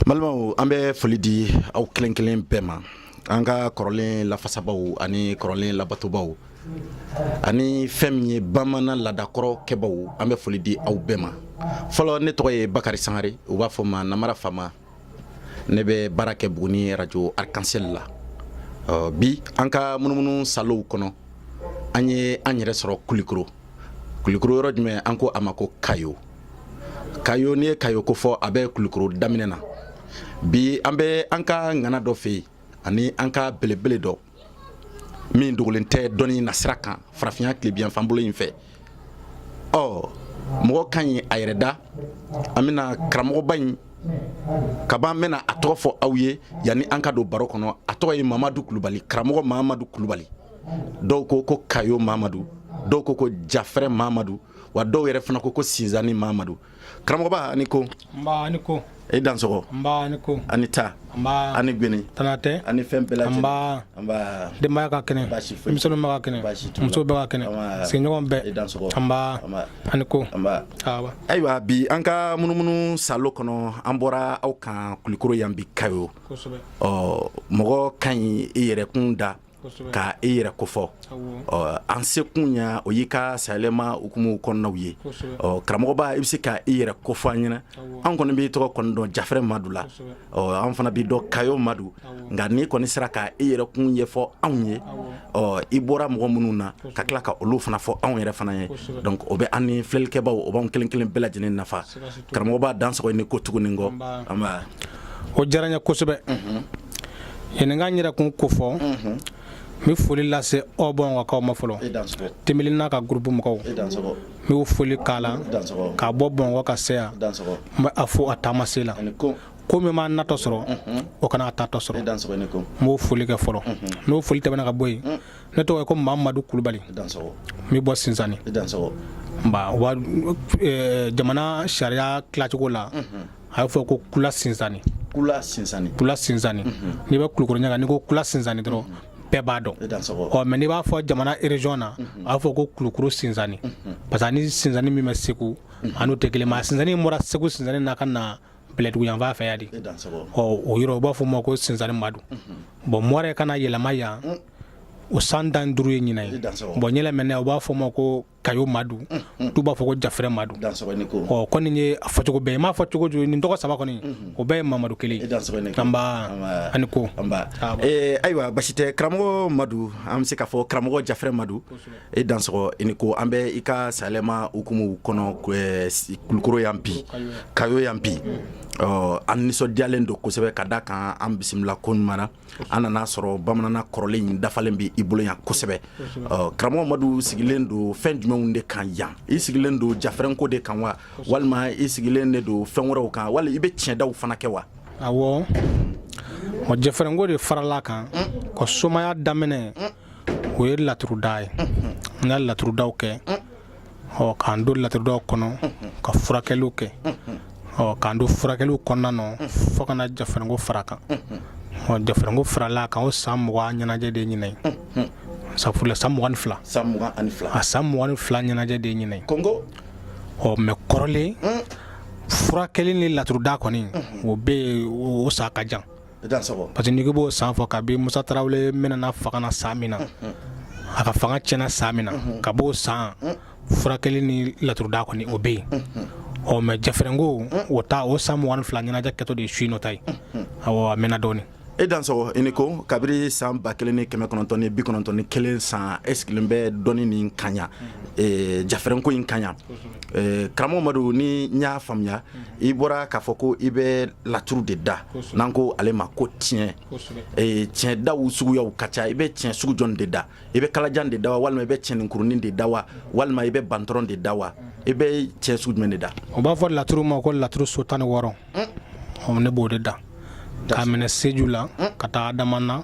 Balimaw, an bɛ foli di aw kelen kelen bɛɛ ma, an ka kɔrɔlen lafasabaw ani kɔrɔlen labatobaw ani fɛn min ye bamanan laadakɔrɔ kɛbaw, an bɛ foli di aw bɛɛ ma. Fɔlɔ, ne tɔgɔ ye Bakari Sangare, u b'a fɔ ma Namara Fama. Ne bɛ baara kɛ Buguni Radio Arc-en-Ciel la. Bi an ka munumunu salow kɔnɔ, an ye an yɛrɛ sɔrɔ Kulikoro. Kulikoro yɔrɔ jumɛn? An ko a ma ko Kayo. Kayo, n'i ye Kayo ko fɔ, a bɛ Kulikoro daminɛ na. Bi an bɛ an ka ŋana dɔ fɛ yen ani an ka belebele dɔ min dogolen tɛ dɔnni nasira kan farafinya tilebinyanfan bolo in fɛ. Ɔ mɔgɔ ka ɲi a yɛrɛ da. An bɛna karamɔgɔba in kaban, n bɛna a tɔgɔ fɔ aw ye yanni an ka don baro kɔnɔ. A tɔgɔ ye Mamadu Kulubali, karamɔgɔ Mamadu Kulubali. Dɔw ko ko Kayo Mamadu, dɔw ko ko Jafɛrɛ Mamadu, wa dɔw yɛrɛ fana ko ko Sinzani Mamadu. Karamɔgɔba, ani ko. Nba, ani ko. E dansɔgɔ. Nba, ani ko. Ani ta. Nba. Ani gbeni. Tana tɛ. Ani fɛn bɛɛ lajɛlen. Nba. Nba. Denbaya ka kɛnɛ? Baasi foyi. Denmisɛnninw bɛɛ ka kɛnɛ? Baasi t'u la. Musow bɛɛ ka kɛnɛ? Nba. Sigiɲɔgɔn bɛɛ? E dansɔgɔ. Nba. Nba. Ani ko. Nba. Awa. Ayiwa, bi an ka munumunu salo kɔnɔ, an bɔra aw kan Kulikoro yan, bi Kayo. Kosɛbɛ. Ɔ mɔgɔ ka ɲi i yɛrɛkun da ka i yɛrɛ kofɔ. Ɔ an sekun ya, o y'i ka sayɛlɛma hukumu kɔnɔnaw ye. Ɔ karamɔgɔba, i bɛ se ka i yɛrɛ kofɔ an ɲɛna? An kɔni b'i tɔgɔ kɔni dɔn Jafɛrɛ Madu la, ɔ an fana b'i dɔn Kayo Madu, nka n'i kɔni sera ka i yɛrɛ kun ɲɛfɔ anw ye, ɔ i bɔra mɔgɔ minnu na, ka tila ka olu fana fɔ anw yɛrɛ fana ye, donc o bɛ an ni filɛlikɛbaw, o b'anw kelen kelen bɛɛ lajɛlen nafa. Karamɔgɔba, dansɔgɔ ni ko tuguni kɔ. Nba. O diyara n ye kosɛbɛ. Yanni n ka n yɛrɛ kun kofɔ, n bɛ foli lase aw Bamakɔkaw ma fɔlɔ, Tembeli n'a ka groupe mɔgɔw, n b'o foli k'a la k'a bɔ Bamakɔ ka se yan. N bɛ a fo a taamase la. Ko min m'a natɔ sɔrɔ, o kana a taatɔ sɔrɔ. N b'o foli kɛ fɔlɔ. N'o foli tɛmɛna ka bɔ yen, ne tɔgɔ ye ko Mamadu Kulubali, n bɛ bɔ Sinzani. Nba, jamana sariya tilacogo la, a bɛ fɔ ko Kula Sinzani. Kula Sinzani. Kula Sinzani. N'i bɛ Kulukoro ɲɛ kan, n'i ko Kula Sinzani dɔrɔn, bɛɛ b'a dɔn. Ɔ mais n'i b'a fɔ jamana région na, a b'a fɔ ko Kulukoro Sinzani, parce que ani Sinzani min bɛ Segu, a n'o tɛ kelen. Mais Sinzani bɔra Segu Sinzani na ka na Bɛlɛdugu yanfan fɛ yan de. Ɔ o yɔrɔ, u b'a fɔ o ma ko Sinzani Madu. Bon, mɔrɛ ka na yɛlɛma yan, o san 15 ye ɲinan ye. Bon, yɛlɛmɛnɛ, u b'a fɔ o ma ko Kayo Madu, dɔw b'a fɔ ko Jafɛrɛ Madu. Ɔ kɔni ye a fɔcogo bɛɛ ye, n m'a fɔ cogo cogo, nin tɔgɔ saba kɔni, o bɛɛ ye Mamadu kelen ye. Nba, ani ko. Ayiwa, basi tɛ, karamɔgɔ Madu. An bɛ se k'a fɔ karamɔgɔ Jafɛrɛ Madu, e dansɔgɔ, i ni ko. An bɛ i ka sayɛlɛma hukumu kɔnɔ Kulukoro yan bi, Kayo yan bi. Ɔ an nisɔndiyalen don kosɛbɛ ka da kan an bisimila ko ɲuman na. An nana sɔrɔ bamanan kɔrɔlen in dafalen bɛ i bolo yan kosɛbɛ. Karamɔgɔ Madu sigilen don fɛn jumɛnw de kan yan? I sigilen don jafɛrɛnko de kan wa, walima i sigilen de don fɛn wɛrɛw kan, wali i bɛ tiɲɛdaw fana kɛ wa? Awɔ, o jafɛrɛnko de farala kan ka somaya daminɛ. O ye laturuda ye. N ka laturudaw kɛ, ɔ k'an don laturudaw kɔnɔ ka furakɛliw kɛ, ɔ k'an don furakɛliw kɔnɔna nɔ fo ka na jafɛrɛnko fara kan. Ɔ jafɛrɛnko farala kan, o san 20 ɲɛnajɛ de ye ɲinan ye. Safurula, san 22. San 22. A san 22 ɲɛnajɛ de ye ɲinan ye. Kɔngo. Ɔ mais kɔrɔlen, furakɛli ni laturuda kɔni, o bɛ yen, o san ka jan. Parce que n'i ko i b'o san fɔ, kabi Musa Tarawele minɛna fanga na san min na, a ka fanga tiɲɛna san min na, ka b'o san, furakɛli ni laturuda kɔni, o bɛ yen. Ɔ mais jafɛrɛnko, o ta, o san 22 ɲɛnajɛ kɛtɔ de ye su in ta ye. Awɔ, a mɛnna dɔɔnin. E dansɔgɔ, i ni ko. Kabiri san 1991 san, e sigilen bɛ dɔnni nin kan yan, jafɛrɛnko in kan yan. Karamɔgɔ Madu, ni n y'a faamuya, i bɔra k'a fɔ ko i bɛ laturu de da, n'an ko ale ma ko tiɲɛ. Tiɲɛdaw suguyaw ka ca. I bɛ tiɲɛ sugu jɔn de da? I bɛ kalajan de da wa, walima i bɛ tiɲɛninkurunin de da wa, walima i bɛ bantɔrɔn de da wa? I bɛ tiɲɛ sugu jumɛn de da? U b'a fɔ laturu ma ko laturu so 16. Ne b'o de da, k'a minɛ seju la ka taa adama na,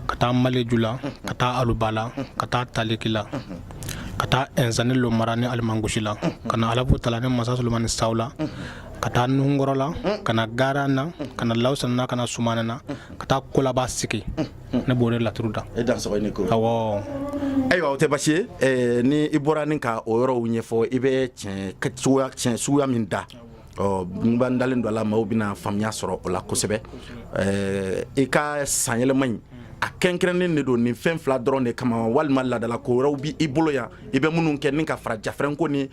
ka taa maleju la, ka taa aluba la, ka taa taliki la, ka taa ɛnzani lomara ni alimangosi la, ka na alafu tala ni masa solomani saw la. Ka taa Nuhunkɔrɔ la, ka na Garan na, ka na Lawusana na, ka na Sumana na, ka taa Kolaba sigi. Ne b'o de laturu da. E dansɔgɔ, i ni ko. Awɔ. Ayiwa, o tɛ basi ye. Ni i bɔra ni ka o yɔrɔw ɲɛfɔ, i bɛ tiɲɛ suguya min da, ɔ n b'an dalen don a la, maaw bɛna faamuya sɔrɔ o la kosɛbɛ. I ka sanyɛlɛma in, a kɛrɛnkɛrɛnnen de don nin fɛn fila dɔrɔn de kama, walima laadala ko wɛrɛw bɛ i bolo yan, i bɛ minnu kɛ ni ka fara jafɛrɛnko ni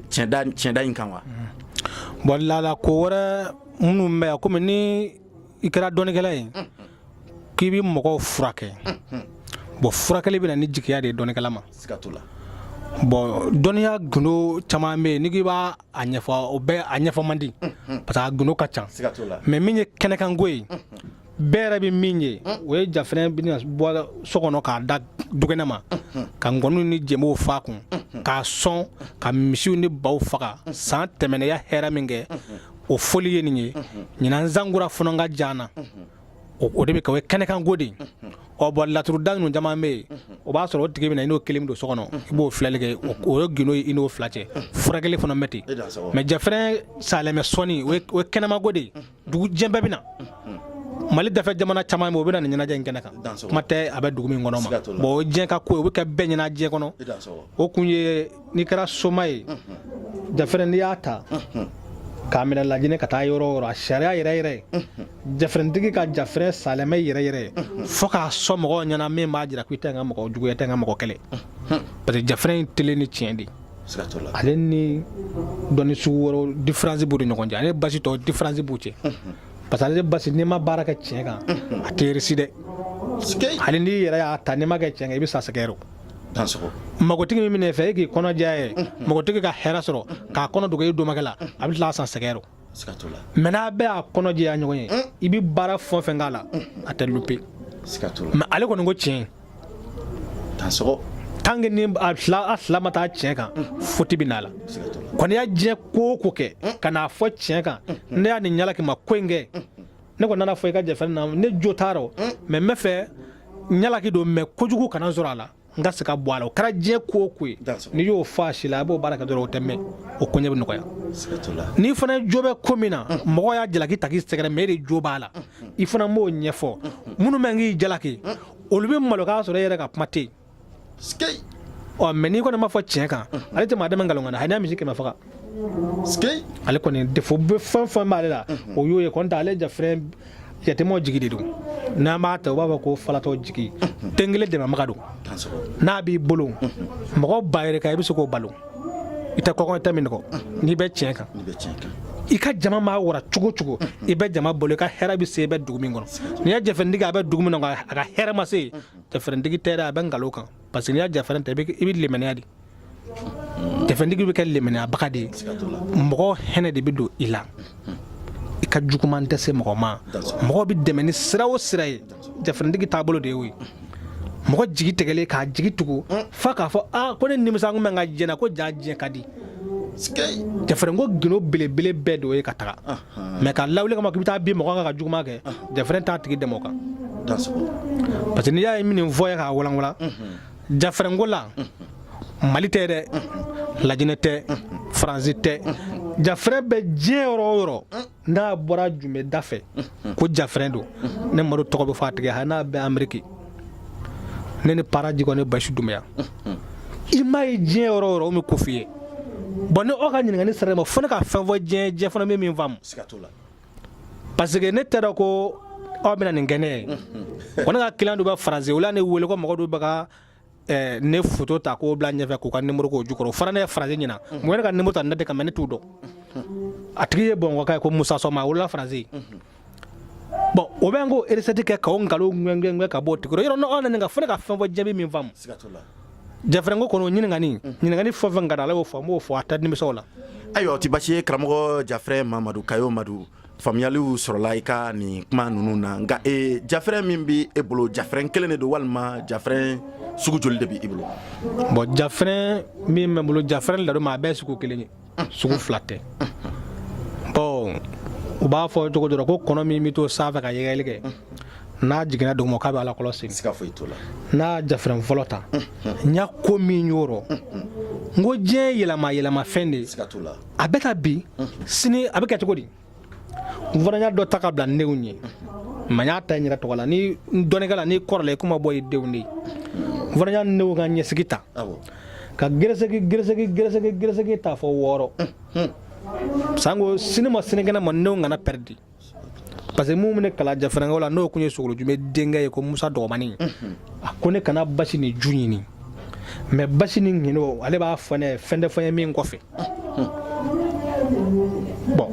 tiɲɛda in kan wa? Bon, laada ko wɛrɛ minnu bɛ yan, komi ni i kɛra dɔnnikɛla ye k'i bɛ mɔgɔw furakɛ, bon, furakɛli bɛ na ni jigiya de ye dɔnnikɛla ma. Siga t'o la. Bon, dɔnniya gundo caman bɛ yen, n'i k'i b'a a ɲɛfɔ, o bɛɛ a ɲɛfɔ man di, parce que a gundo ka ca. Siga t'o la. Mais min ye kɛnɛkanko ye, bɛɛ yɛrɛ bɛ min ye, o ye jafɛrɛn bɛna bɔ so kɔnɔ k'a da dukɛnɛ ma, ka ngɔniw ni jenbew fa kun, k'a sɔn, ka misiw ni baw faga. San tɛmɛnɛya hɛrɛ min kɛ, o foli ye nin ye. Ɲinan sankura fana ka jan, o de bɛ kɛ, o ye kɛnɛkanko de ye. Ɔ bon, laturuda ninnu caman bɛ yen, o b'a sɔrɔ o tigi bɛ na, i n'o kelen bɛ don so kɔnɔ, i b'o filɛli kɛ, o ye gundo ye i n'o fila cɛ. Furakɛli fana bɛ ten. Mais jafɛrɛn salɛmɛ sɔnni, o ye kɛnɛmako de ye. Dugu diɲɛ bɛɛ bɛ na. Mali dafɛ jamana caman bɛ, o bɛ na nin ɲɛnajɛ in kɛnɛ kan. Kuma tɛ a bɛ dugu min kɔnɔ ma. Bon, o ye diɲɛ ka ko ye, o bɛ kɛ bɛɛ ɲɛna diɲɛ kɔnɔ. O kun ye, n'i kɛra soma ye, jafɛrɛn n'i y'a ta k'a minɛ Lajinɛ ka taa yɔrɔ o yɔrɔ, a sariya yɛrɛ yɛrɛ, jafɛrɛntigi ka jafɛrɛn salɛmɛ yɛrɛ yɛrɛ fo k'a sɔn mɔgɔw ɲɛna, min b'a jira ko i tɛ n ka mɔgɔ juguya, i tɛ n ka mɔgɔ kɛlɛ, parce que jafɛrɛn in telen ni tiɲɛ de ye. Ale ni dɔnni sugu wɛrɛw, différence b'u ni ɲɔgɔn cɛ. Ale basi tɔ, différence b'u cɛ, parce que ale basi, n'i ma baara kɛ tiɲɛ kan, a tɛ réussi dɛ. Hali n'i yɛrɛ y'a ta, n'i ma kɛ tiɲɛ kan, i bɛ sa sɛgɛn rɔ. Magotigi min bɛ fɛ e k'i kɔnɔ diya ye, magotigi ka hɛrɛ sɔrɔ k'a kɔnɔ dogo i domakɛ la, a bɛ tila a san sɛgɛn rɔ. Mais n'a bɛɛ y'a kɔnɔ jɛya ɲɔgɔn ye, i bɛ baara fɛn o fɛn k'a la, a tɛ louper. Mais ale kɔni ko tiɲɛ, tant que ni a fila ma taa tiɲɛ kan, faute bɛ n'a la. Kɔni y'a diɲɛ ko o ko kɛ ka n'a fɔ tiɲɛ kan, ne y'a nin ɲalaki ma ko in kɛ, ne kɔni nana fɔ i ka jɛfɛn na, ne jo t'a rɔ, mais n bɛ fɛ ɲalaki don, mais kojugu kana sɔrɔ a la, n ka se ka bɔ a la. O kɛra diɲɛ ko o ko ye, n'i y'o fɔ a si la, a b'o baara kɛ dɔrɔn, o tɛ mɛn, o koɲɛ bɛ nɔgɔya. N'i fana jo bɛ ko min na, mɔgɔ y'a jalaki ta k'i sɛgɛrɛ, mais e de jo b'a la, i fana b'o ɲɛfɔ. Minnu bɛ k'i jalaki, olu bɛ malo k'a sɔrɔ e yɛrɛ ka kuma tɛ yen. Ɔ mais n'i kɔni ma fɔ tiɲɛ kan, ale tɛ maa dɛmɛ nkalon kan na, hali n'a misi 100 faga. Ale kɔni défaut bɛ fɛn fɛn b'ale la, o y'o ye. Kɔni tɛ ale jafɛrɛn yatimɛw jigi de don. N'an b'a ta, u b'a fɔ ko falatɔ jigi, den kelen dɛmɛbaga don. N'a b'i bolo, mɔgɔ ba yirika, i bɛ se k'o balo, i tɛ kɔngɔ, i tɛ minnɔgɔ, n'i bɛ tiɲɛ kan. I ka jama maa wara cogo cogo, i bɛ jama balo, i ka hɛrɛ bɛ se. I bɛ dugu min kɔnɔ, n'i y'a jafɛrɛntigi, a bɛ dugu min kɔnɔ, a ka hɛrɛ ma se yen, jafɛrɛntigi tɛ dɛ, a bɛ nkalon kan, parce que n'i y'a jafɛrɛn ta, i bɛ limaniya de. Jafɛrɛntigi bɛ kɛ limaniyabaga de ye. Mɔgɔ hɛnɛ de bɛ don i la, i ka juguman tɛ se mɔgɔ ma. Mɔgɔ bɛ dɛmɛ ni sira o sira ye, jafɛrɛntigi taabolo de y'o ye. Mɔgɔ jigi tigɛlen, k'a jigi tugu f'a k'a fɔ aa, ko ne nimisa kun bɛ n ka diɲɛ na, ko ja diɲɛ ka di. Jafɛrɛnko gundo belebele bɛɛ de ye ka taga, mais ka lawuli kama k'i bɛ taa bin mɔgɔ kan ka juguman kɛ, jafɛrɛn t'a tigi dɛmɛ o kan, parce que n'i y'a ye min fɔ ye k'a walanwalan jafɛrɛnko la, Mali tɛ dɛ, Lajinɛ tɛ, Faransi tɛ, jafɛrɛn bɛ diɲɛ yɔrɔ o yɔrɔ. N'a bɔra jumɛn da fɛ ko jafɛrɛn don, ne Madu tɔgɔ bɛ fɔ a tigi, hali n'a bɛ Ameriki. Ne ni para jikɔ ne Basi Dunbuya, i m'a ye diɲɛ yɔrɔ o yɔrɔ, o bɛ ko f'i ye. Bon, ni aw ka ɲininkali sera ne ma, fo ne ka fɛn fɔ diɲɛ, diɲɛ fana bɛ min faamu, parce que ne tɛ dɔn ko aw bɛna nin kɛ ne ye. Ko ne ka client dɔ bɛ Faransi, olu ne wele ko mɔgɔ dɔw bɛ ka ne photo ta k'o bila ɲɛfɛ, k'u ka numéro k'o jukɔrɔ. O fɔra ne ye Faransi ɲina, mɔgɔ ne ka numéro ta ne de kan, mais ne t'u dɔn. A tigi ye Bamakɔka ye, ko Musa Sɔma, a wolola Faransi. Bon, o bɛ n ko recette kɛ k'o nkalon ŋɛŋɛŋɛ ka bɔ o tigi yɔrɔ. N'aw nana ka fo ne ka fɛn fɔ, jaabi min faamu jafɛrɛnko kɔnɔ, o ɲininkali fɛn fɛn ka di ala y'o fɔ, n b'o fɔ, a tɛ nimisa o la. Ayiwa, o tɛ basi ye, karamɔgɔ Jafɛrɛn Mamadu Kayo Madu. Faamuyaliw sɔrɔla i ka nin kuma ninnu na. Nka jafɛrɛn min bɛ e bolo, jafɛrɛn kelen de don walima jafɛrɛn sugu joli de bɛ i bolo? Bon, jafɛrɛn min bɛ n bolo, jafɛrɛn ladon ma, a bɛɛ sugu kelen ye, sugu fila tɛ. Bon, u b'a fɔ cogo dɔ la ko kɔnɔ min bɛ to sanfɛ ka yɛgɛli kɛ, N'a jiginna duguma, k'a bɛ ala kɔlɔsi. Siga foyi t'o la. N'a jafɛrɛn fɔlɔ ta, n y'a ko min y'o rɔ, n ko diɲɛ yɛlɛma yɛlɛma fɛn de ye. Siga t'o la. A bɛ ta bi, sini a bɛ kɛ cogo di? N fana y'a dɔ ta ka bila n denw ye, mɛ n y'a ta n yɛrɛ tɔgɔ la. Ni dɔnnikɛla n'i kɔrɔla, i kuma bɔ i denw de ye. N fana y'a n denw ka ɲɛsigi ta ka geresegi geresegi geresegi geresegi ta fɔ 6 sanko sini ma sinikɛnɛ ma, n denw kana pɛridi, parce que mun bɛ ne kalan jafɛrɛnkɛw la, n'o kun ye Sogolojumɛ denkɛ ye, ko Musa Dɔgɔmani, a ko ne kana basi ni ju ɲini, mɛ basi ni ŋino, ale b'a fɔ ne ye fɛn tɛ fɔ n ye min kɔfɛ. Bon,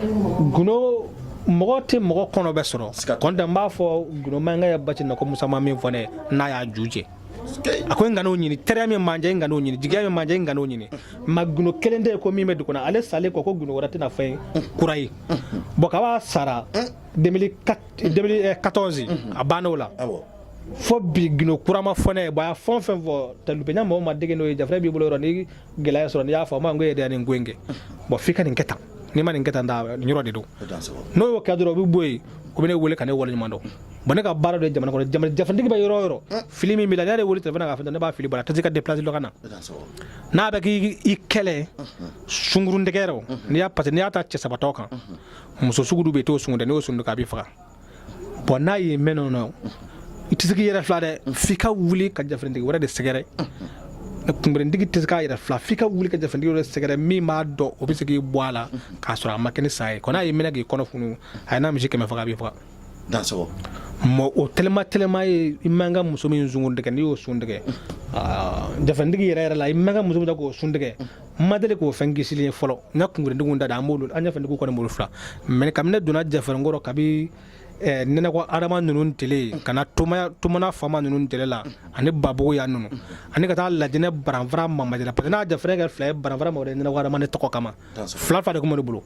gundo, mɔgɔ tɛ mɔgɔ kɔnɔ bɛ sɔrɔ. Kɔntɛ, n b'a fɔ gundo mankan ye basi na ko Musa ma min fɔ ne ye, n'a y'a ju jɛ, a ko n kan'o ɲini, teriya min b'an cɛ, n kan'o ɲini, jigiya min b'an cɛ, n kan'o ɲini. Ma gundo kelen tɛ yen ko min bɛ dugu kɔnɔ, ale salen kɔ, ko gundo wɛrɛ tɛna fɛn kura ye. Bon, kaba sara 2014, a banna o la. Fo bi, gundo kura ma fɔ ne ye. Bon, a ye fɛn o fɛn fɔ talupenya, mɔgɔw ma dege n'o ye. Jafɛrɛ b'i bolo yɔrɔ, ni gɛlɛya sɔrɔ, n'i y'a fɔ, ma ko e yɛrɛ nin ko in kɛ, bon, f'i ka nin kɛ tan, n'i ma nin kɛ tan, nin yɔrɔ de don. N'o y'o kɛ dɔrɔn, o bɛ bɔ yen, o bɛ ne wele ka ne waleɲuman dɔn. Bon, ne ka baara dɔ ye jamana kɔnɔ, jamana jafɛntigi bɛ yɔrɔ o yɔrɔ, fili min b'i la, n'i y'ale wele téléphone na k'a fɔ, ne b'a fili bɔ a la, a tɛ se ka déplacer dɔ ka na. N'a bɛ k'i kɛlɛ sunkurun tɛgɛ rɔ, n'i y'a, parce que n'i y'a ta cɛ sabatɔ kan, muso sugu dɔ bɛ yen, i t'o sungun dɛ, n'i y'o sungun a b'i faga. Bon, n'a y'i mɛn nɔ, i tɛ se k'i yɛrɛ fila dɛ, f'i ka wuli ka jafɛntigi wɛrɛ de sɛgɛrɛ. Kunbɛntigi tɛ se k'a yɛrɛ fila, f'i ka wuli ka jafɛntigi wɛrɛ sɛgɛrɛ min b'a dɔn, o bɛ se k'i bɔ a la k'a sɔrɔ a ma kɛ ni sa ye. Kɔni n'a y'i minɛ k'i kɔnɔ funu, a ye n'a misi 100 faga, a b'i faga. Dansɔgɔ. Mɔ o tɛlɛma tɛlɛma ye, i man ka muso min sungun tigɛ, n'i y'o sun tigɛ jafɛntigi yɛrɛ yɛrɛ la, i man ka muso min ta k'o sun tigɛ, n ma deli k'o fɛn kisili ye fɔlɔ. N ka kunbɛntigiw da an b'olu, an jafɛntigiw kɔni b'olu fila. Mɛ kabini ne donna jafɛnkɔrɔ, kabi nɛnɛkɔ adama ninnu tele ka na tomana fama ninnu tele la, ani babugu ya ninnu, ani ka taa lajinɛ baranfara mamajɛ la, parce que n'a jafɛrɛ kɛ fila ye, baranfara mamajɛ, nɛnɛkɔ adama ne tɔgɔ kama, fila fila de kun bɛ ne bolo.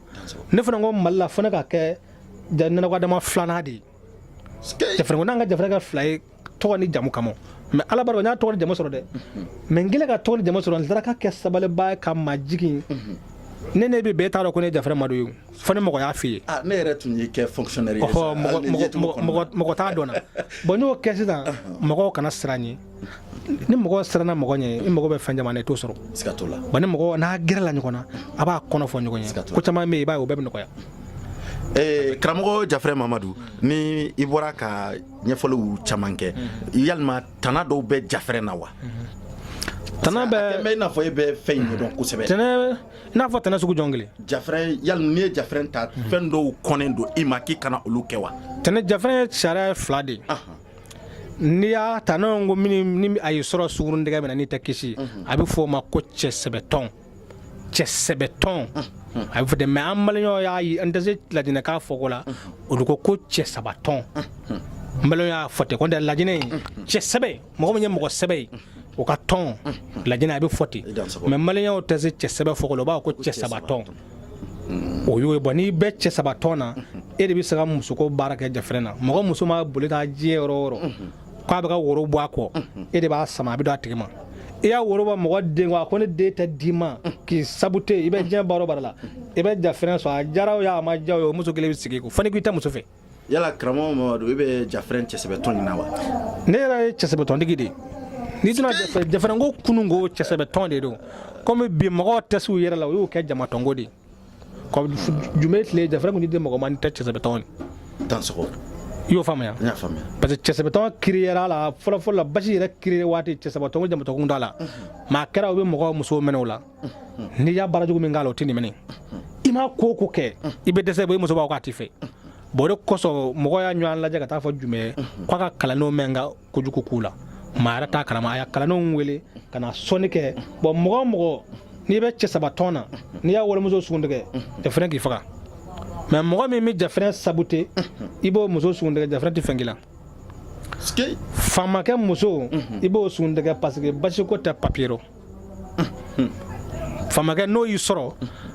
Ne fana ko Mali la, fo ne ka kɛ nɛnɛkɔ adama filanan de ye jafɛrɛ ko, n'an ka jafɛrɛ kɛ fila ye tɔgɔ ni jamu kama. Mɛ ala barika, n y'a tɔgɔ ni jamu sɔrɔ dɛ. Mɛ n kɛlen ka tɔgɔ ni jamu sɔrɔ, n taara ka kɛ sabaliba ye ka majigin. Ne bɛ bɛɛ t'a dɔn ko ne ye Jafɛrɛ Madu ye, fo ni mɔgɔ y'a f'i ye. Ne yɛrɛ tun y'i kɛ fonctionnaire ye. Mɔgɔ t'a dɔn na. Bon, n y'o kɛ sisan, mɔgɔw kana siran ɲɛ. Ni mɔgɔ siranna mɔgɔ ɲɛ, i mago bɛ fɛn caman na, i t'o sɔrɔ. Siga t'o la. Bon, ni mɔgɔ n'a gɛrɛla ɲɔgɔn na, a b'a kɔnɔ fɔ ɲɔgɔn ye, ko caman bɛ yen, i b'a ye o bɛɛ bɛ nɔgɔya. Karamɔgɔ Jafɛrɛ Mamadu, ni i bɔra ka ɲɛfɔliw caman kɛ, yalima tana dɔw bɛ jafɛrɛ na wa? Tana bɛ i n'a fɔ e bɛ fɛn in ɲɛdɔn kosɛbɛ. Tɛnɛ, i n'a fɔ tɛnɛ sugu jɔn kelen? Jafɛrɛ, yalima n'i ye jafɛrɛ ta, fɛn dɔw kɔnnen don i ma k'i kana olu kɛ wa? Tɛnɛ, jafɛrɛ sariya ye fila de ye. N'i y'a ta, n'o ko min ni a y'i sɔrɔ sungurun tigɛ min na, n'i tɛ kisi, a bɛ fɔ o ma ko cɛsɛbɛtɔn. Cɛsɛbɛtɔn a bɛ fɔ ten. Mɛ an maliyɛnw y'a ye, an tɛ se lajinɛkan fɔko la, olu ko ko cɛ sabatɔn. Maliyɛnw y'a fɔ ten, ko tɛ lajinɛ ye cɛ sɛbɛ, mɔgɔ min ye mɔgɔ sɛbɛ ye, o ka tɔn lajinɛ, a bɛ fɔ ten. Mɛ maliyɛnw tɛ se cɛ sɛbɛ fɔko la, u b'a fɔ ko cɛ sabatɔn. O y'o ye. Bɔn, n'i bɛ cɛ sabatɔn na, e de bɛ se ka musoko baara kɛ jafɛrɛ na. Mɔgɔ muso ma boli taa diɲɛ yɔrɔ o yɔrɔ k'a bɛ ka woro bɔ a kɔ, e de b'a sama, a bɛ don a tigi ma. I y'a woro bɔ mɔgɔ den kɔ, a ko ne den tɛ d'i ma k'i sabute. I bɛ diɲɛ baara o baara la, i bɛ jafɛrɛ sɔrɔ, a diyara o ye, a ma diya o ye, o muso kelen bɛ sigi ko fo n'i ko i tɛ muso fɛ. Yala karamɔgɔ Mamadu, i bɛ jafɛrɛ cɛsɛbɛtɔn ɲini wa? Ne yɛrɛ ye cɛsɛbɛtɔntigi de ye. N'i tɛna jafɛrɛnko kunun ko cɛsɛbɛtɔn de don. Komi bi mɔgɔw tɛ se u yɛrɛ la, u y'o kɛ jamatɔnko de ye. Jumɛn tile jafɛrɛ kun tɛ mɔgɔ ma, ni tɛ cɛsɛbɛtɔn ye. Dansɔgɔ. I y'o faamuya? N y'a faamuya. Parce que cɛsɛbɛtɔn kiriyara la fɔlɔ fɔlɔ la, basi yɛrɛ kiri waati, cɛsɛbɛtɔn ko jamatɔn kun t'a la. Maa kɛra u bɛ mɔgɔ musow minɛ o la. N'i y'a baara jugu min k'a la, o tɛ nin minɛ. I ma ko o ko kɛ, i bɛ dɛsɛ, i muso b'a fɔ k'a t'i fɛ. Bon, o de kosɔn mɔgɔ y'a ɲɔgɔn lajɛ ka taa fɔ jumɛn k'a ka kalandenw mɛn ka kojugu k'u la. Maa yɛrɛ t'a kalama, a y'a kalandenw wele ka na sɔnni kɛ. Bon, mɔgɔ o mɔgɔ n'i bɛ cɛ saba tɔn na, n'i y'a walimuso sun tigɛ, jafɛrɛ k'i faga. Mɛ mɔgɔ min bɛ jafɛrɛ sabute, i b'o muso sun tigɛ, jafɛrɛ tɛ fɛn k'i la. Faamakɛ muso, i b'o sun tigɛ, parce que basiko tɛ papiye rɔ. Faamakɛ n'o y'i sɔrɔ,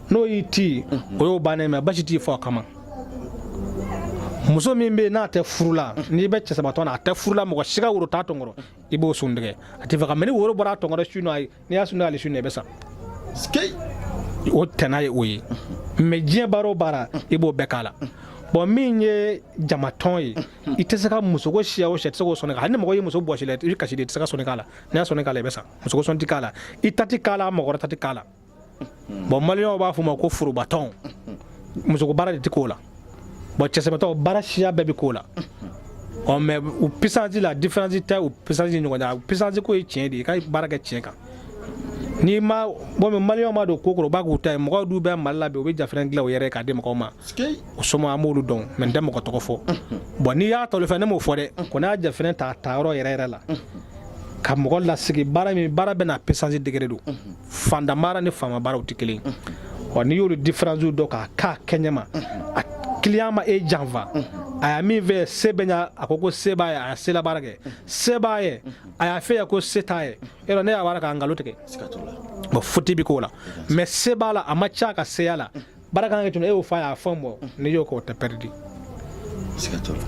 n'o y'i ti, o y'o bannen. Mɛ basi t'i fɔ o kama. Muso min bɛ yen n'a tɛ furu la, n'i bɛ cɛ sabatɔ na, a tɛ furu la, mɔgɔ si ka woro t'a tɔnkɔrɔ, i b'o sun tigɛ, a tɛ faga. Mɛ ni woro bɔra a tɔnkɔrɔ su n'i y'a sun tigɛ, hali su i bɛ sa. O tɛna ye o ye. Mɛ diɲɛ baara o baara, i b'o bɛɛ k'a la. Bon, min ye jamatɔn ye, i tɛ se ka musoko siya o siya, i tɛ se k'o sɔnni k'a la. Hali ni mɔgɔ ye muso bɔsi la, i bɛ kasi de, i tɛ se ka sɔnni k'a la. N'i y'a sɔnni k'a la, i bɛ sa. Musoko sɔn tɛ k'a la, i ta tɛ k'a la, mɔgɔ wɛrɛ ta tɛ k'a la. Bon, maliyɛnw b'a fɔ o ma ko forobatɔn. Musoko baara de tɛ k'o la. Bon, cɛsɛbɛtɔ baara siya bɛɛ bɛ k'o la. Ɔ, mais u puissance la, différence tɛ u puissance ni ɲɔgɔn cɛ. Puissance ko ye tiɲɛ de ye, i ka baara kɛ tiɲɛ kan. N'i ma bɔn, mais maliyɛnw b'a don ko kɔrɔ, u b'a k'u ta ye. Mɔgɔw dun bɛ Mali la bi, u bɛ jafɛrɛn dilan u yɛrɛ ye k'a di mɔgɔw ma. O soma, an b'olu dɔn, mais n tɛ mɔgɔ tɔgɔ fɔ. Bon, n'i y'a ta olu fɛ, ne m'o fɔ dɛ. Ko n'a y'a jafɛrɛn ta ta yɔrɔ yɛrɛ yɛrɛ la ka mɔgɔ lasigi, baara min, baara bɛ n'a puissance degré don. Fantan baara ni faama baara, u tɛ kelen ye. Ɔ, n'i y'olu différence dɔn k'a k'a kɛɲɛ ma, a client ma e janfa, a y'a min fɛ, se bɛ ɲa, a ko ko se b'a ye, a y'a se la baara kɛ, se b'a ye, a y'a fɛ ko se t'a ye, yɔrɔ ne y'a baara k'a nkalon tigɛ. Bon, faute bɛ k'o la, mais se b'a la, a ma ca ka seya la, baara kan ka kɛ cogo min, e y'o fɔ a ye, a fɔ bɔ, n'i y'o kɛ, o tɛ perdu.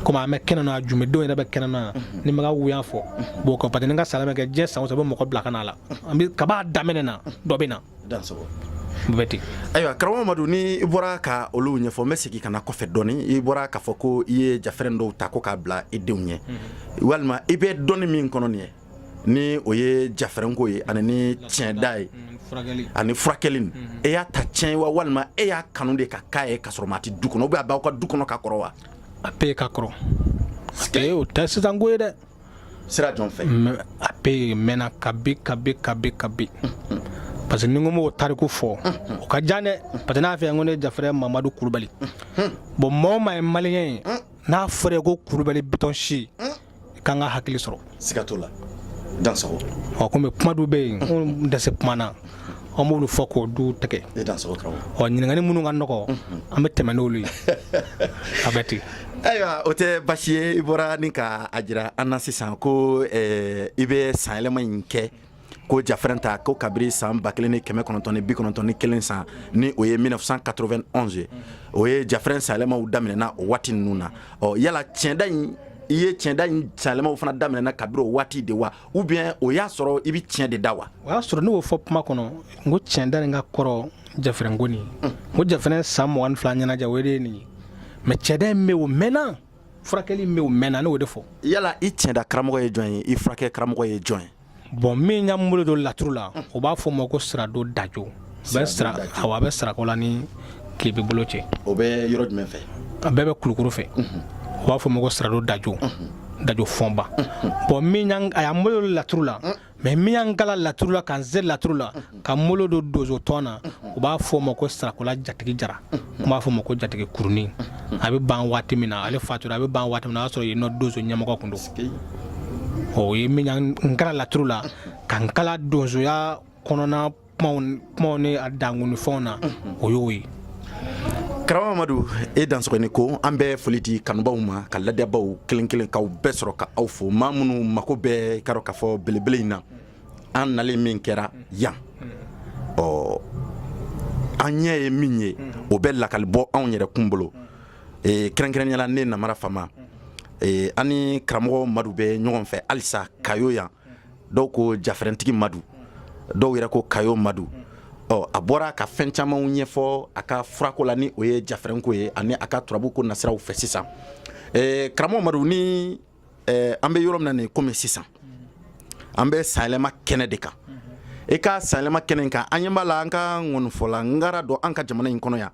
Komi an bɛ kɛnɛ na, jumedenw yɛrɛ bɛ kɛnɛ na, ni ma ka wuya fɔ bon, parce que ni n ka sara bɛ kɛ diɲɛ san o san, bɛ mɔgɔ bila ka na la, an bɛ kab'a daminɛ na, dɔ bɛ na bɛɛ ten. Ayiwa, karamɔgɔ Madu, ni i bɔra ka olu ɲɛfɔ, n bɛ segin ka na kɔfɛ dɔɔni. I bɔra k'a fɔ ko i ye jafɛrɛn dɔw ta ko k'a bila i denw ɲɛ, walima i bɛ dɔnni min kɔnɔ nin ye, ni o ye jafɛrɛnko ye ani ni tiɲɛda ye ani furakɛli, e y'a ta tiɲɛ wa, walima e y'a kanu de ka k'a ye ka sɔrɔ maa tɛ du kɔnɔ, ou bien a b'aw ka du kɔnɔ ka kɔrɔ wa? A bɛɛ ka kɔrɔ. O tɛ sisan ko ye dɛ. Sira jɔn fɛ? A bɛɛ mɛnna kabi kabi kabi kabi, parce que ni n ko m'o tariku fɔ, o ka jan dɛ. Parce que n'a fɛ ko ne Jafɛrɛ Mamadu Kulubali, bon, maa o maa ye maliyɛn ye, n'a fɔra ko Kulubali bitɔn si, i kan ka hakili sɔrɔ. Siga t'o la, dansago. Ɔ, komi kuma dɔw bɛ yen, n tɛ se kuma na, an b'olu fɔ k'o du tigɛ. E dansago, karamɔgɔ. Ɔ, ɲininkali minnu ka nɔgɔ, an bɛ tɛmɛ n'olu ye, a bɛ ten. Ayiwa, o tɛ basi ye. I bɔra ni ka a jira an na sisan ko i bɛ sanyɛlɛma in kɛ ko jafɛrɛn ta ko kabiri san 1991 san, ni o ye 1991 ye, o ye jafɛrɛn sanyɛlɛmaw daminɛna o waati ninnu na. Ɔ, yala tiɲɛda in, i ye tiɲɛda in sanyɛlɛmaw fana daminɛna kabiri o waati de wa, ou bien o y'a sɔrɔ i bɛ tiɲɛ de da wa? O y'a sɔrɔ ne y'o fɔ kuma kɔnɔ, n ko tiɲɛda nin ka kɔrɔ jafɛrɛnko nin ye. N ko jafɛrɛn san 22 ɲɛnajɛ, o de ye nin ye. Mais tiɲɛda in bɛ, o mɛnna, furakɛli in bɛ, o mɛnna, ne y'o de fɔ. Yala i tiɲɛda karamɔgɔ ye jɔn ye, i furakɛ karamɔgɔ ye jɔn ye? Bon, min y'an bolo don laturu la, o b'a fɔ o ma ko Sirado Dajo. Bɛ sira, awɔ, a bɛ Sirakola ni Tilebe bolo cɛ. O bɛ yɔrɔ jumɛn fɛ? A bɛɛ bɛ Kulukoro fɛ. O b'a fɔ o ma ko Sirado Dajo, Dajo Fɔnba. Bon, min y'an, a y'an bolo don laturu la, mais min y'an kalan laturu la, k'an se laturu la, ka n bolo don donso tɔn na, u b'a fɔ o ma ko Sirakola Jatigi Jara, u b'a fɔ o ma ko Jatigi Kurunin. A bɛ ban waati min na, ale fatura, a bɛ ban waati min na, o y'a sɔrɔ yen nɔ donso ɲɛmɔgɔ kun don. O ye min y'an kalan laturu la, ka n kalan donsoya kɔnɔna kumaw ni a dankun ni fɛnw na, o y'o ye. Karamɔgɔ Mamadu, e dansɔgɔ ni ko, an bɛ foli di kanubaw ma, ka ladiyabaw kelen kelen k'aw bɛɛ sɔrɔ, ka aw fo. Maa minnu mako bɛ ka dɔn k'a fɔ belebele in na, an nalen min kɛra yan, ɔ, an ɲɛ ye min ye, o bɛ lakali bɔ anw yɛrɛ kun bolo. Kɛrɛnkɛrɛnnenya la, ne Namara Fama, an ni karamɔgɔ Madu bɛ ɲɔgɔn fɛ halisa Kayo yan. Dɔw ko jafɛrɛntigi Madu, dɔw yɛrɛ ko Kayo Madu. Ɔ, a bɔra ka fɛn camanw ɲɛfɔ a ka furako la, ni o ye jafɛrɛnko ye, ani a ka turabu ko nasiraw fɛ sisan. Karamɔgɔ Madu, ni an bɛ yɔrɔ min na nin, komi sisan an bɛ sanyɛlɛma kɛnɛ de kan, e ka sanyɛlɛma kɛnɛ in kan, an ɲɛ b'a la an ka ŋɔnifɔla ngara dɔ an ka jamana in kɔnɔ yan,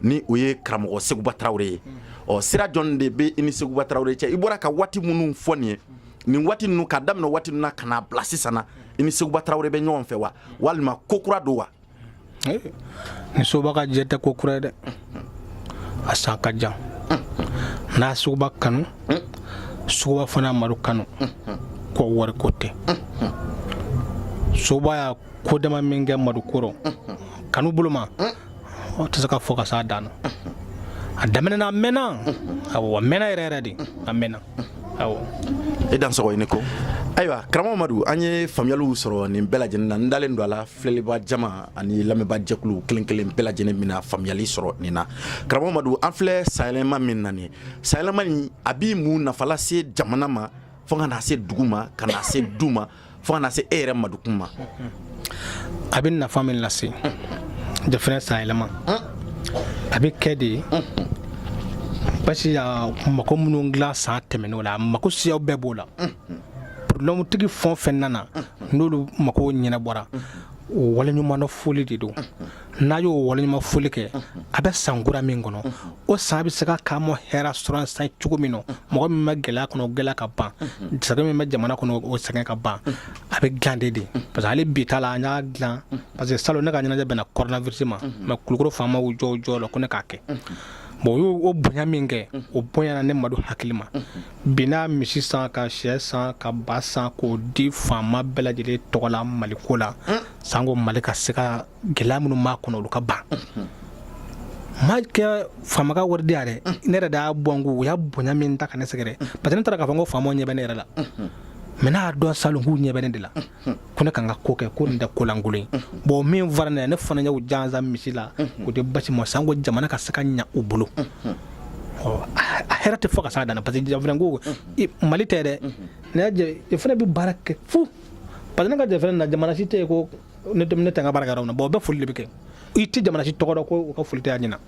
ni o ye karamɔgɔ Seguba Tarawele ye. Ɔ, sira jɔn de bɛ i ni Seguba Tarawele cɛ? I bɔra ka waati minnu fɔ nin ye, nin waati ninnu, ka daminɛ waati ninnu na ka n'a bila sisan na, i ni Seguba Tarawele bɛ ɲɔgɔn fɛ wa, walima ko kura don wa? Ni Seguba ka jɛ tɛ ko kura ye dɛ, a san ka jan. N'a Seguba kanu, Seguba fana Madu kanu, ko wari ko tɛ. Seguba y'a ko dama min kɛ Madu kɔrɔ kanu bolo ma, o tɛ se ka fɔ ka s'a dan na. A daminɛna, a mɛnna, awɔ, a mɛnna yɛrɛ yɛrɛ de, a mɛnna, awɔ. E dansɔgɔ, i ni ko. Ayiwa, karamɔgɔ Madu, an ye faamuyaliw sɔrɔ nin bɛɛ lajɛlen na. N dalen don a la, filɛliba jama ani lamɛnba jɛkulu kelen kelen bɛɛ lajɛlen bɛna faamuyali sɔrɔ nin na. Karamɔgɔ Madu, an filɛ sanyɛlɛma min na nin ye, sanyɛlɛma in a bɛ mun nafa lase jamana ma, fo ka na se dugu ma, ka na se du ma, fo ka na se e yɛrɛ Madukun ma? A bɛ nafa min lase jafɛrɛ sanyɛlɛma, a bɛ kɛ de Basi y'a mako minnu dilan san tɛmɛn'o la, a mako siyaw bɛɛ b'o la. Problème tigi fɛn o fɛn nana, n'olu mako ɲɛnabɔra, o waleɲuman foli de don. N'a y'o waleɲuman foli kɛ, a bɛ san kura min kɔnɔ, o san bɛ se ka k'an ma hɛrɛ sɔrɔ san cogo min na, mɔgɔ min bɛ gɛlɛya kɔnɔ, o gɛlɛya ka ban, sɛgɛn min bɛ jamana kɔnɔ, o sɛgɛn ka ban. A bɛ dilan de parce que ale bi ta la, an y'a dilan parce que salon ne ka ɲɛnajɛ bɛnna coronavirus ma, mais Kulukoro faamaw jɔ la ko ne k'a kɛ. Bon, o y'o bonya min kɛ, o bonyana ne Madu hakili ma. Bi n'a misi san, ka sɛ san, ka ba san, k'o di faama bɛɛ lajɛlen tɔgɔ la Maliko la, sanko Mali ka se ka gɛlɛya minnu b'a kɔnɔ, olu ka ban. Ma kɛ faama ka wari di yan dɛ, ne yɛrɛ de y'a bɔ n kun. U y'a bonya min ta ka ne sɛgɛrɛ, parce que ne taara k'a fɔ ko faamaw ɲɛ bɛ ne yɛrɛ la, mais n'a y'a dɔn salon k'u ɲɛ bɛ ne de la, ko ne ka n ka ko kɛ, ko nin tɛ ko lankolon ye. Bon, min fara ne ne fana y'o jansa misi la k'o di Basi ma, sanko jamana ka se ka ɲa u bolo. A hɛrɛ tɛ fɔ ka s'a dan na, parce que Jafɛrɛ ko Mali tɛ dɛ. Ne y'a fana bɛ baara kɛ fu, parce que ne ka Jafɛrɛ na, jamana si tɛ yen ko ne tɛ n ka baara kɛ yɔrɔ min na. Bon, o bɛɛ foli de bɛ kɛ. I tɛ jamana si tɔgɔ dɔn ko u ka foli tɛ a ɲɛna.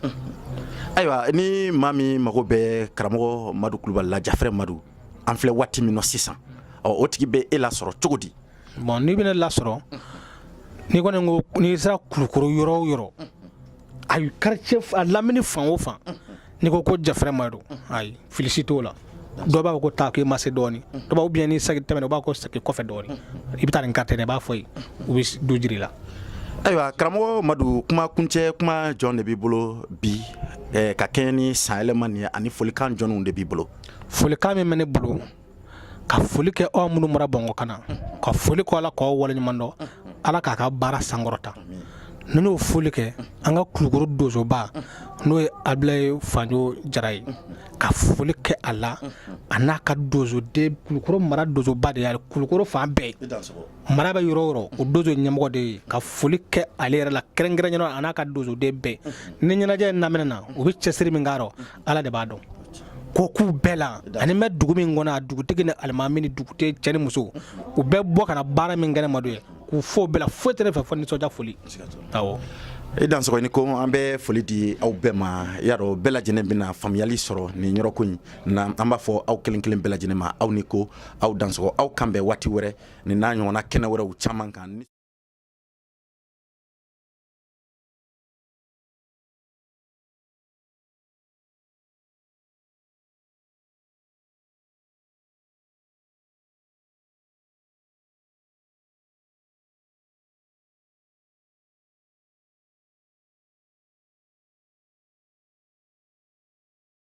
Ayiwa, ni maa min mago bɛ karamɔgɔ Madu Kulubali la, Jafɛrɛ Madu, an filɛ waati min na sisan, ɔ, o tigi bɛ e lasɔrɔ cogo di? Bon, n'i bɛ ne lasɔrɔ, n'i kɔni ko n'i sera Kulukoro yɔrɔ o yɔrɔ, ayi, quartier a lamini fan o fan, n'i ko ko Jafɛrɛ Madu, ayi, filisi t'o la. Dɔw b'a fɔ ko taa k'i ma se dɔɔni, dɔw b'a fɔ bien n'i segin tɛmɛna, u b'a fɔ ko segin kɔfɛ dɔɔni, i bɛ taa nin quartier, i b'a fɔ yen, u bɛ du jira i la. Ayiwa, karamɔgɔ Madu, kuma kuncɛ kuma jɔn de b'i bolo bi ka kɛɲɛ ni san yɛlɛma nin ye, ani folikan jɔnniw de b'i bolo? Folikan min bɛ ne bolo, ka foli kɛ aw minnu bɔra Bamakɔ ka na, ka foli kɛ ala k'aw waleɲuman dɔn, Ala k'a ka baara sankɔrɔta. Ni n'o foli kɛ an ka Kulukoro donsoba, n'o ye Abilaye Fanjo Jara ye, ka foli kɛ a la, a n'a ka donsoden. Kulukoro mara donsoba de ye, Kulukoro fan bɛɛ mara bɛ yɔrɔ o yɔrɔ, o donso ɲɛmɔgɔ de ye. Ka foli kɛ ale yɛrɛ la kɛrɛnkɛrɛn, a n'a ka donsoden bɛɛ. Ni ɲɛnajɛ in daminɛ na, u bɛ cɛsiri min k'a rɔ, Ala de b'a dɔn ko k'u bɛɛ la. Ani bɛ dugu min kɔnɔ, a dugutigi ni alimami ni dugutigi, cɛ ni muso, u bɛɛ bɔ ka na baara min kɛ ne Madu ye, k'u fo bɛɛ la. Foyi tɛ ne fɛ fɔ nisɔndiya foli, awɔ. I dansɔgɔ ni ko an bɛ foli di aw bɛɛ ma. I y'a dɔn, bɛɛ lajɛlen bɛna faamuyali sɔrɔ nin yɔrɔko in na. An b'a fɔ aw kelen kelen bɛɛ lajɛlen ma, aw ni ko, aw dansɔgɔ, aw kan bɛn waati wɛrɛ ni n'a ɲɔgɔnna kɛnɛ wɛrɛw caman kan.